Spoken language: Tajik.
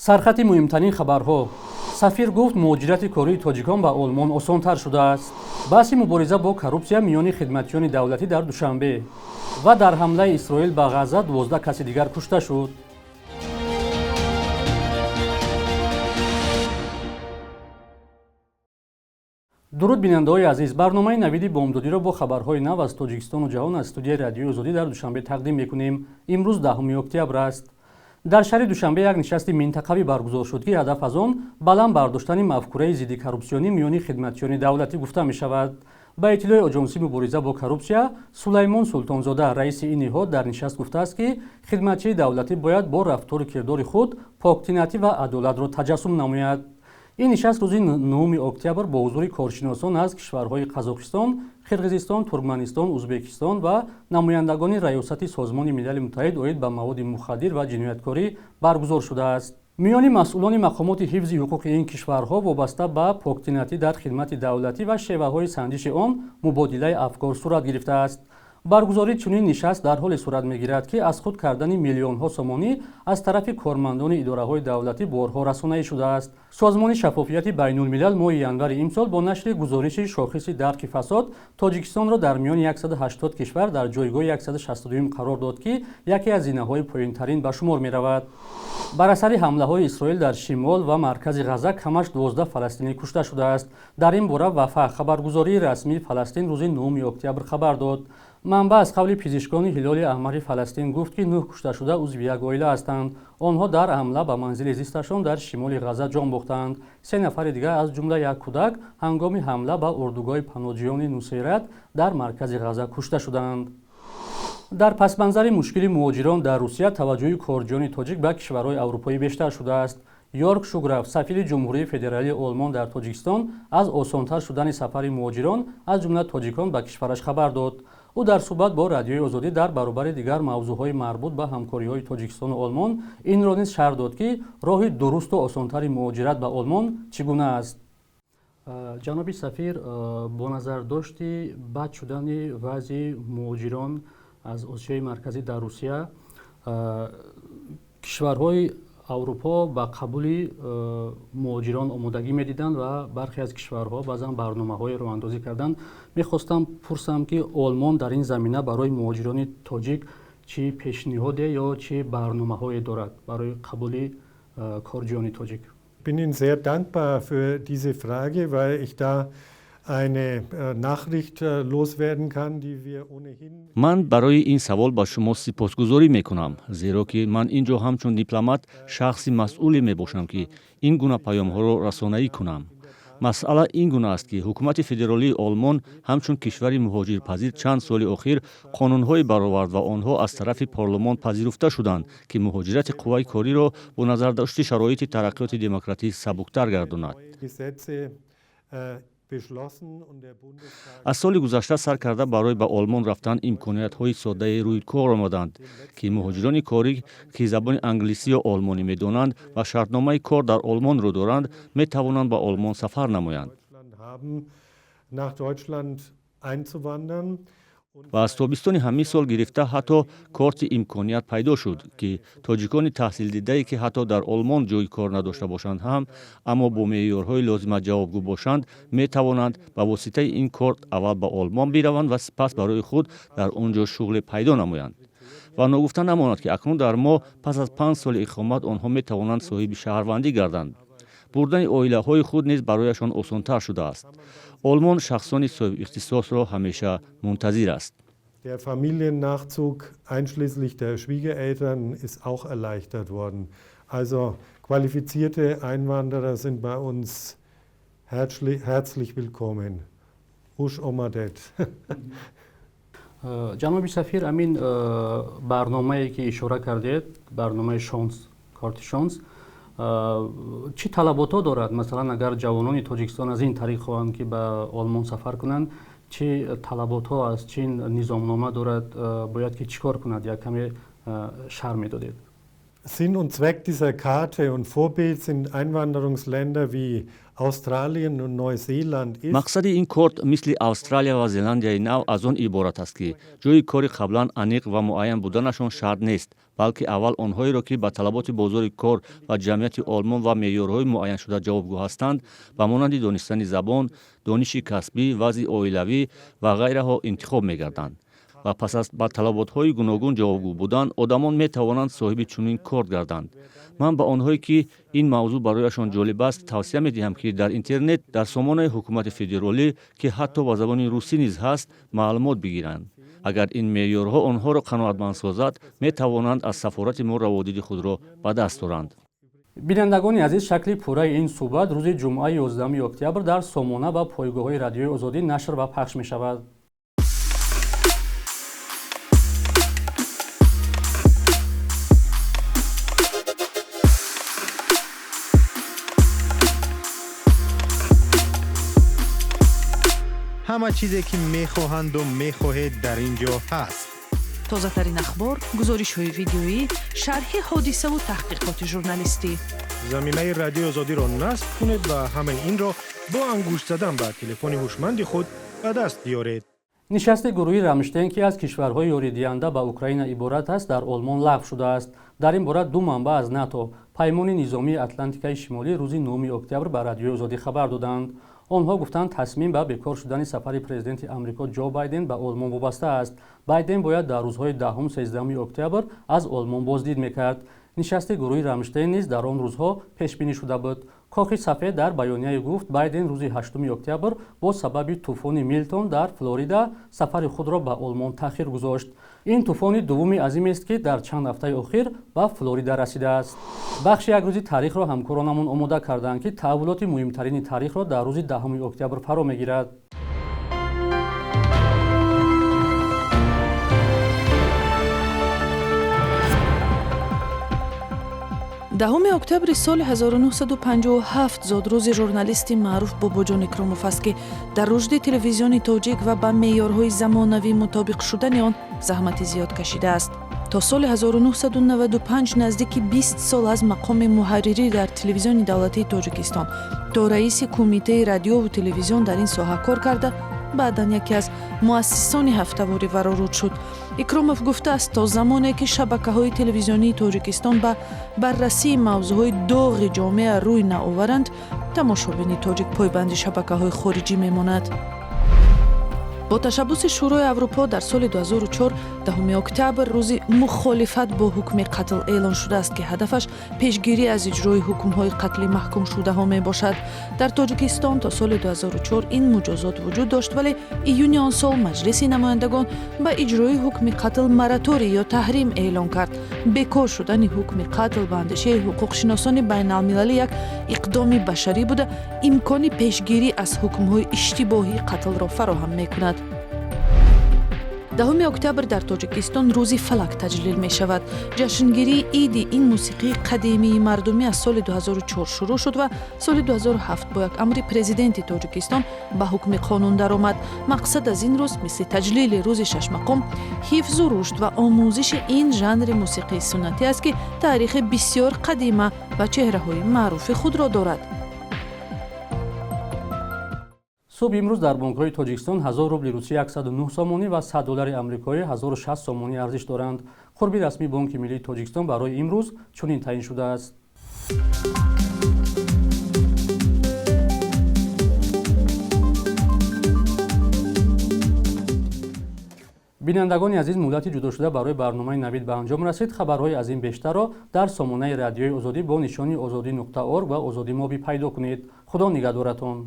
Сархати муҳимтарин хабарҳо. Сафир гуфт, муҳоҷирати кории тоҷикон ба Олмон осонтар шудааст. Баҳси мубориза бо коррупсия миёни хидматчиёни давлатӣ дар Душанбе ва дар ҳамлаи Исроил ба Ғазза 12 каси дигар кушта шуд. Дуруд, бинандаҳои азиз! Барномаи «Навиди бомдодиро» бо хабарҳои нав аз Тоҷикистону ҷаҳон аз студияи Радиои Озодӣ дар Душанбе тақдим мекунем. Имрӯз 10 октябр аст. Дар шаҳри Душанбе як нишасти минтақавӣ баргузор шуд, ки ҳадаф аз он баланд бардоштани мафкураи зидди коррупсионӣ миёни хидматчиёни давлатӣ гуфта мешавад. Ба иттилои Оҷонсии мубориза бо коррупсия, Сулаймон Султонзода, раиси ин ниҳод, дар нишаст гуфтааст, ки хидматчии давлатӣ бояд бо рафтору кирдори худ поктинатӣ ва адолатро таҷассум намояд. Ин нишаст рӯзи 9 октябр бо ҳузури коршиносон аз кишварҳои Қазоқистон, Қирғизистон, Туркманистон, Узбекистон ва намояндагони Раёсати Созмони Милали Муттаҳид оид ба маводи мухаддир ва ҷинояткорӣ баргузор шудааст. Миёни масъулони мақомоти ҳифзи ҳуқуқи ин кишварҳо вобаста ба поктинатӣ дар хидмати давлатӣ ва шеваҳои санҷиши он мубодилаи афкор сурат гирифтааст. Баргузории чунин нишаст дар ҳоле сурат мегирад, ки аз худ кардани миллионҳо сомонӣ аз тарафи кормандони идораҳои давлатӣ борҳо расонаӣ шудааст. Созмони Шаффофияти байнулмилал моҳи январи имсол бо нашри гузориши «Шохиси дарки фасод» Тоҷикистонро дар миёни 180 кишвар дар ҷойгоҳи 162 қарор дод, ки яке аз зинаҳои поёнтарин ба шумор меравад. Бар асари ҳамлаҳои Исроил дар шимол ва маркази Ғазза камаш 12 фаластинӣ кушта шудааст. Дар ин бора Вафа, хабаргузории расмии Фаластин, рӯзи 9 октябр хабар дод. Манбаъ аз қавли пизишкони Ҳилоли Аҳмари Фаластин гуфт, ки нӯҳ кушташуда узви як оила ҳастанд. Онҳо дар ҳамла ба манзили зисташон дар шимоли Ғазза ҷон бохтаанд. Се нафари дигар, аз ҷумла як кӯдак, ҳангоми ҳамла ба урдугоҳи паноҳҷӯёни Нусайрат дар маркази Ғазза кушта шуданд. Дар пасманзари мушкили муҳоҷирон дар Русия таваҷҷӯҳи корҷиёни тоҷик ба кишварҳои аврупоӣ бештар шудааст. Йорг Шуграф, сафири Ҷумҳурии Федералии Олмон дар Тоҷикистон, аз осонтар шудани сафари муҳоҷирон, аз ҷумла тоҷикон, ба кишвараш хабар дод. Ӯ дар суҳбат бо Радиои Озодӣ дар баробари дигар мавзӯъҳои марбут ба ҳамкориҳои Тоҷикистону Олмон инро низ шарҳ дод, ки роҳи дурусту осонтари муҳоҷират ба Олмон чӣ гуна аст. Ҷаноби сафир, бо назардошти бад шудани вазъи муҳоҷирон аз Осиёи Марказӣ дар Русия, кишварҳои Аврупо ба қабули муҳоҷирон омодагӣ медиданд ва бархе аз кишварҳо баъзан барномаҳое роҳандозӣ карданд. Мехостам пурсам, ки Олмон дар ин замина барои муҳоҷирони тоҷик чӣ пешниҳоде ё чӣ барномаҳое дорад барои қабули корҷиёни тоҷик? Bin Ihnen sehr dankbar für diese Frage, weil ich da eine Nachricht loswerden kann, die wir ohnehin. Ман барои ин савол ба шумо сипосгузорӣ мекунам, зеро ки ман ин ҷо ҳамчун дипломат шахси масъуле мебошам, ки ин гуна паёмҳоро расонаӣ кунам. Масъала ин гуна аст, ки ҳукумати федералии Олмон ҳамчун кишвари муҳоҷирпазир чанд соли охир қонунҳое баровард ва онҳо аз тарафи парлумон пазируфта шуданд, ки муҳоҷирати қувваи кориро бо назардошти шароити тараққиёти демократӣ сабуктар гардонад. Аз соли гузашта сар карда барои ба Олмон рафтан имкониятҳои соддае рӯи кор омаданд, ки муҳоҷирони корӣ, ки забони англисӣ ё олмонӣ медонанд ва шартномаи кор дар Олмонро доранд, метавонанд ба Олмон сафар намоянд. Nach Deutschland einzuwandern. Ва аз тобистони ҳамин сол гирифта ҳатто корти имконият пайдо шуд, ки тоҷикони таҳсилдидае, ки ҳатто дар Олмон ҷойи кор надошта бошанд ҳам, аммо бо меъёрҳои лозима ҷавобгӯ бошанд, метавонанд ба воситаи ин корт аввал ба Олмон бираванд ва сипас барои худ дар он ҷо шуғле пайдо намоянд. Ва ногуфта намонад, ки акнун дар мо пас аз 5 соли иқомат онҳо метавонанд соҳиби шаҳрвандӣ гарданд. Бурдани оилаҳои худ низ барояшон осонтар шудааст. Олмон шахсони соҳибихтисосро ҳамеша мунтазир аст. Der Familiennachzug einschließlich der Schwiegereltern ist auch erleichtert worden. Also qualifizierte Einwanderer sind bei uns herzlich, herzlich willkommen. Хуш омадед. Ҷаноби сафир, ҳамин барномае, ки ишора кардед, барномаи шонс, корти шонс, чӣ талаботҳо дорад? Масалан, агар ҷавонони Тоҷикистон аз ин тариқ хоҳанд, ки ба Олмон сафар кунанд, чӣ талаботҳо аст, чӣ низомнома дорад, бояд ки чӣ кор кунад? Як каме шарҳ медодед. Sinn und Zweck dieser Karte und Vorbild sind Einwanderungsländer wie Australien und Neuseeland ist. Мақсади ин корт мисли Австралия ва Зеландияи Нав аз он иборат аст, ки ҷойи кори қаблан аниқ ва муайян буданашон шарт нест. Балки аввал онҳоеро, ки ба талаботи бозори кор ва ҷамъияти Олмон ва меъёрҳои муайяншуда ҷавобгӯ ҳастанд, ба монанди донистани забон, дониши касбӣ, вазъи оилавӣ ва ғайраҳо интихоб мегарданд. Ва пас аз ба талаботҳои гуногун ҷавобгӯ будан, одамон метавонанд соҳиби чунин корт гарданд. Ман ба онҳое, ки ин мавзӯъ барояшон ҷолиб аст, тавсия медиҳам, ки дар интернет дар сомонаи ҳукумати федеролӣ, ки ҳатто ба забони русӣ низ ҳаст, маълумот бигиранд. Агар ин меъёрҳо онҳоро қаноатманд созад, метавонанд аз сафорати мо раводиди худро ба даст оранд. Бинандагони азиз, шакли пурраи ин суҳбат рӯзи ҷумъаи 11 октябр дар сомона ва пойгоҳҳои Радиои Озодӣ нашр ва пахш мешавад. Ҳама чизе, ки мехоҳанду мехоҳед, дар ин ҷо ҳаст. Тозатарин ахбор, гузоришҳои видеоӣ, шарҳи ҳодисаву таҳқиқоти журналистӣ. Замимаи Радиои Озодиро насб кунед ва ҳамаи инро бо ангушт задан ба телефони ҳушманди худ ба даст биёред. Нишасти гурӯҳи Рамштейн, ки аз кишварҳои ёридиҳанда ба Украина иборат аст, дар Олмон лағв шудааст. Дар ин бора ду манбаъ аз НАТО, Паймони низомии Атлантикаи Шимолӣ, рӯзи 9 октябр ба Радиои Озодӣ хабар доданд. Онҳо гуфтанд, тасмим ба бекор шудани сафари президенти Амрико Ҷо Байден ба Олмон вобаста аст. Байден бояд дар рӯзҳои 10-13 октябр аз Олмон боздид мекард. Нишасти гурӯҳи Рамштейн низ дар он рӯзҳо пешбинӣ шуда буд. Кохи Сафед дар баёнияе гуфт, Байден рӯзи 8 октябр бо сабаби тӯфони Милтон дар Флорида сафари худро ба Олмон таъхир гузошт. Ин тӯфони дуввуми азимест, ки дар чанд ҳафтаи охир ба Флорида расидааст. Бахши як рӯзи таърихро ҳамкоронамон омода карданд, ки таҳаввулоти муҳимтарини таърихро дар рӯзи 10 октябр фаро мегирад. 10 октябри соли 1957 зодрӯзи журналисти маъруф Бобоҷон Икромов аст, ки дар рушди телевизиони тоҷик ва ба меъёрҳои замонавӣ мутобиқ шудани он заҳмати зиёд кашидааст. То соли 1995 наздики 20 сол аз мақоми муҳаррирӣ дар Телевизиони давлатии Тоҷикистон то раиси Кумитаи радиову телевизион дар ин соҳа кор карда, баъдан яке аз муассисони ҳафтавори вароруд шуд. Икромов гуфтааст, то замоне ки шабакаҳои телевизионии Тоҷикистон ба баррасии мавзӯъҳои доғи ҷомеа рӯй наоваранд, тамошобини тоҷик пойбанди шабакаҳои хориҷӣ мемонад. Бо ташаббуси Шӯрои Аврупо дар соли 2004 10 октябр рӯзи мухолифат бо ҳукми қатл эълон шудааст, ки ҳадафаш пешгирӣ аз иҷрои ҳукмҳои қатли маҳкумшудаҳо мебошад. Дар Тоҷикистон то соли 2004 ин муҷозот вуҷуд дошт, вале июни он сол Маҷлиси намояндагон ба иҷрои ҳукми қатл мораторий ё таҳрим эълон кард. Бекор шудани ҳукми қатл ба андешаи ҳуқуқшиносони байналмилалӣ як иқдоми башарӣ буда, имкони пешгирӣ аз ҳукмҳои иштибоҳии қатлро фароҳам мекунад. 10 октябр дар Тоҷикистон рӯзи фалак таҷлил мешавад. Ҷашнгирии иди ин мусиқии қадимии мардумӣ аз соли 2004 шурӯъ шуд ва соли 2007 бо як амри президенти Тоҷикистон ба ҳукми қонун даромад. Мақсад аз ин рӯз, мисли таҷлили рӯзи шашмақом, ҳифзу рушд ва омӯзиши ин жанри мусиқии суннатӣ аст, ки таърихи бисёр қадима ва чеҳраҳои маъруфи худро дорад. Субҳ имрӯз дар бонкҳои Тоҷикистон 1000 рубли русӣ 109 сомонӣ ва 100 доллари амрикоӣ 1060 сомонӣ арзиш доранд. Қурби расмии Бонки миллии Тоҷикистон барои имрӯз чунин таъин шудааст. Бинандагони азиз, муҳлати ҷудошуда барои барномаи Навид ба анҷом расид. Хабарҳои аз ин бештарро дар сомонаи Радиои Озодӣ бо нишони ozodi.org ва Озодӣ моби пайдо кунед. Худо нигаҳдоратон.